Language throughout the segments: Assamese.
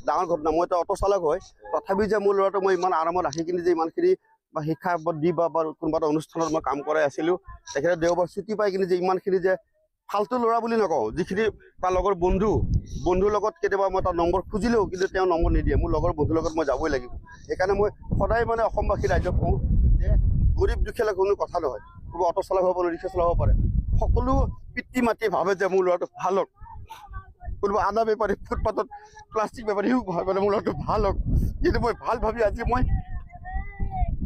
ডাঙৰ ঘটনা। মই এটা অ'টো চালক হয়, তথাপি যে মোৰ ল'ৰাটো মই ইমান আৰামত ৰাখি কিনি যে ইমানখিনি বা শিক্ষা দি বা কোনোবা এটা অনুষ্ঠানত মই কাম কৰাই আছিলোঁ, তেখেতে দেওবাৰ ছুটি পাই কিনি যে ইমানখিনি যে ফাল্টু ল'ৰা বুলি নকওঁ, যিখিনি তাৰ লগৰ বন্ধুৰ লগত কেতিয়াবা মই তাৰ নম্বৰ খুজিলেও কিন্তু তেওঁ নম্বৰ নিদিয়ে। মোৰ লগৰ বন্ধুৰ লগত মই যাবই লাগিব। সেইকাৰণে মই সদায় মানে অসমবাসী ৰাইজক কওঁ যে গৰীব দুখীয়ালৈ কোনো কথা নহয়, কোনোবা অ'টো চলাব পাৰে, ৰিক্সা চলাব পাৰে। সকলো পিতৃ মাতৃয়ে ভাবে যে মোৰ ল'ৰাটো ভাল হওক। কোনোবা আদা বেপাৰী, ফুটপাথত প্লাষ্টিক বেপাৰীও ভাবে মোৰ ল'ৰাটো ভাল হওক। কিন্তু মই ভাল ভাবি আজি মই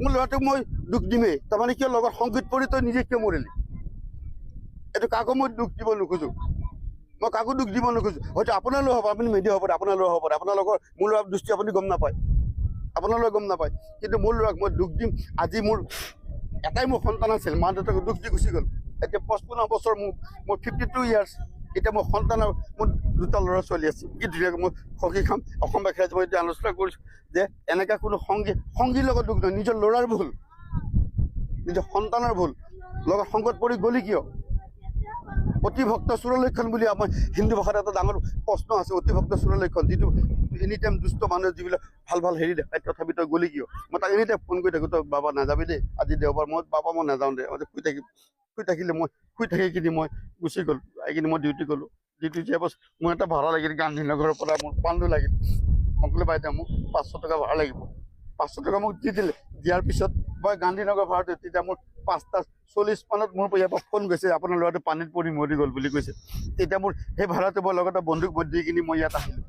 মোৰ ল'ৰাটোক মই দুখ দিমেই। তাৰমানে কিয় লগত সংগীত পৰি তই নিজে কিয় মৰিলি? এইটো কাকো মই দুখ দিব নোখোজোঁ, মই কাকো দুখ দিব নোখোজোঁ। হয়তো আপোনালোক হ'ব, আপুনি মেডিয়া হ'ব পাৰে, আপোনালোক হ'ব পাৰে, আপোনালোকৰ মোৰ ল'ৰাৰ দৃষ্টি আপুনি গম নাপায়, আপোনালোকে গম নাপায়। কিন্তু মোৰ ল'ৰাক মই দুখ দিম। আজি মোৰ এটাই মোৰ সন্তান আছিল, মা দেউতাক দুখ দি গুচি গ'ল। এতিয়া 55 বছৰ মোৰ 52 ইয়াৰ্ছ। এতিয়া মোৰ সন্তানৰ মোৰ দুটা ল'ৰা ছোৱালী আছে। কি ধুনীয়াকৈ মই সখী খাম। অসমবাসী ৰাইজে মই এতিয়া আলোচনা কৰিছোঁ যে এনেকুৱা কোনো সংগীৰ লগত দুখ নহয়, নিজৰ ল'ৰাৰ ভুল, নিজৰ সন্তানৰ ভুল, লগত সংগত পৰি গ'লি কিয়? অতিভক্ত চোৰলক্ষণ বুলি আমাৰ হিন্দু ভাষাত এটা ডাঙৰ প্ৰশ্ন আছে, অতিভক্ত চোৰলক্ষণ। যিটো এনি টাইম দুষ্ট মানুহে যিবিলাক ভাল ভাল হেৰি দেখায়, তথাপি তই গ'লি কিয়? মই তাক এনি টাইম ফোন কৰি থাকোঁ, তই বাবা নাযাবি দেই, আজি দেওবাৰ। মই বাবা মই নাযাওঁ দে। মই শুই থাকিম। শুই থাকিলে মই শুই থাকি কিনি মই গুচি গ'লোঁ। আহি কিনি মই ডিউটি গ'লোঁ। ডিউটি যোৱাৰ পাছত মোৰ এটা ভাড়া লাগিল গান্ধীনগৰৰ পৰা, মোৰ পাণ্ডু লাগিল। মই ক'লো, বাইদেউ, মোক 500 টকা ভাড়া লাগিব। 500 টকা মোক দি দিলে। দিয়াৰ পিছত মই গান্ধীনগৰ ভাড়াটো তেতিয়া মোৰ 5:40 মানত মোৰ ইয়াৰ পৰা ফোন গৈছে, আপোনাৰ ল'ৰাটো পানীত পৰি মৰি গ'ল বুলি কৈছে। তেতিয়া মোৰ সেই ভাড়াটো মই লগতে বন্ধুক মই দি কিনি মই ইয়াত আহিলোঁ।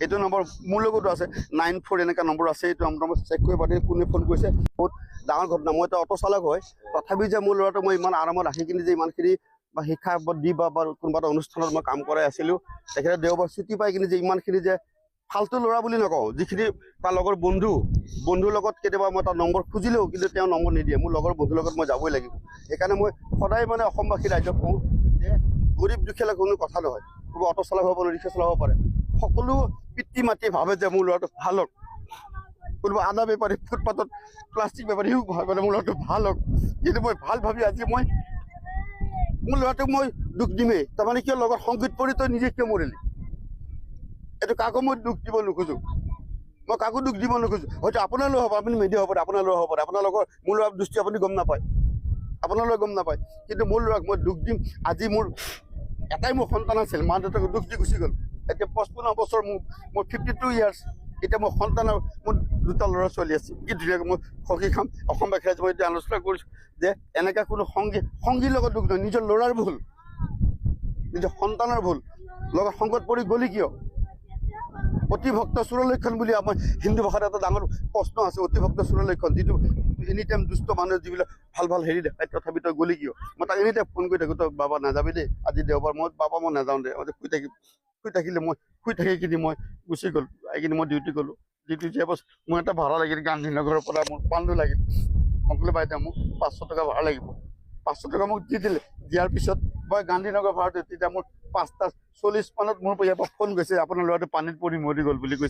এইটো নম্বৰ মোৰ লগতো আছে, 94 এনেকুৱা নম্বৰ আছে। এইটো নম্বৰ চেক কৰিব পাৰি কোনে ফোন কৰিছে। বহুত ডাঙৰ ঘটনা। মই এটা অ'টো চালক হয়, তথাপি যে মোৰ ল'ৰাটো মই ইমান আৰামত ৰাখি কিনি যে ইমানখিনি বা শিক্ষা দি বা কোনোবা এটা অনুষ্ঠানত মই কাম কৰাই আছিলোঁ, তেখেতে দেওবাৰ ছুটি পাই কিনি যে ইমানখিনি যে ফাল্টু ল'ৰা বুলি নকওঁ, যিখিনি তাৰ লগৰ বন্ধুৰ লগত কেতিয়াবা মই তাৰ নম্বৰ খুজিলেও কিন্তু তেওঁ নম্বৰ নিদিয়ে। মোৰ লগৰ বন্ধুৰ লগত মই যাবই লাগিব। সেইকাৰণে মই সদায় মানে অসমবাসী ৰাইজক কওঁ যে গৰীব দুখীয়ালৈ কোনো কথা নহয়, কোনোবা অ'টো চলাব পাৰে, ৰিক্সা চলাব পাৰে। সকলো পিতৃ মাতৃয়ে ভাবে যে মোৰ ল'ৰাটো ভাল হওক। কোনোবা আদা বেপাৰী, ফুটপাথত প্লাষ্টিক বেপাৰীও ভাবে মোৰ ল'ৰাটো ভাল হওক। কিন্তু মই ভাল ভাবি আজি মই মোৰ ল'ৰাটোক মই দুখ দিমেই। তাৰমানে কিয় লগত সংগীত পৰি তই নিজে কিয় মৰিলি? এইটো কাকো মই দুখ দিব নোখোজোঁ, মই কাকো দুখ দিব নোখোজোঁ। হয়তো আপোনালোক হ'ব, আপুনি মেডিয়া হ'ব পাৰে, আপোনালোক হ'ব পাৰে, আপোনালোকৰ মোৰ ল'ৰাৰ দৃষ্টি আপুনি গম নাপায়, আপোনালোকে গম নাপায়। কিন্তু মোৰ ল'ৰাক মই দুখ দিম। আজি মোৰ এটাই মোৰ সন্তান আছিল, মা দেউতাক দুখ দি গুচি গ'ল। এতিয়া 55 বছৰ মোৰ 52 ইয়াৰ্ছ। এতিয়া মোৰ সন্তানৰ মোৰ দুটা ল'ৰা ছোৱালী আছে। কি ধুনীয়াকৈ মই সখী খাম। অসমবাসী ৰাইজে মই এতিয়া আলোচনা কৰিছোঁ যে এনেকুৱা কোনো সংগীৰ লগত দুখ নহয়, নিজৰ ল'ৰাৰ ভুল, নিজৰ সন্তানৰ ভুল, লগত সংগত পৰি গ'লি কিয়? অতিভক্ত চোৰলক্ষণ বুলি আমাৰ হিন্দু ভাষাত এটা ডাঙৰ প্ৰশ্ন আছে, অতিভক্ত চোৰলক্ষণ। যিটো এনি টাইম দুষ্ট মানুহে যিবিলাক ভাল ভাল হেৰি দেখায়, তথাপি তই গ'লি কিয়? মই তাক এনি টাইম ফোন কৰি থাকোঁ, তই বাবা নাযাবি দেই, আজি দেওবাৰ। মই বাবা মই নাযাওঁ দে। মই শুই থাকিম। শুই থাকিলে মই শুই থাকি কিনি মই গুচি গ'লোঁ। আহি কিনি মই ডিউটি গ'লোঁ। ডিউটি যোৱাৰ পাছত মোৰ এটা ভাড়া লাগিল গান্ধীনগৰৰ পৰা, মোৰ পাণ্ডু লাগিল। মই ক'লো, বাইদেউ, মোক 500 টকা ভাড়া লাগিব। 500 টকা মোক দি দিলে। দিয়াৰ পিছত মই গান্ধীনগৰ ভাড়াটো তেতিয়া মোৰ 5:40 মানত মোৰ ইয়াৰ পৰা ফোন গৈছে, আপোনাৰ ল'ৰাটো পানীত পৰি মৰি গ'ল বুলি কৈছে।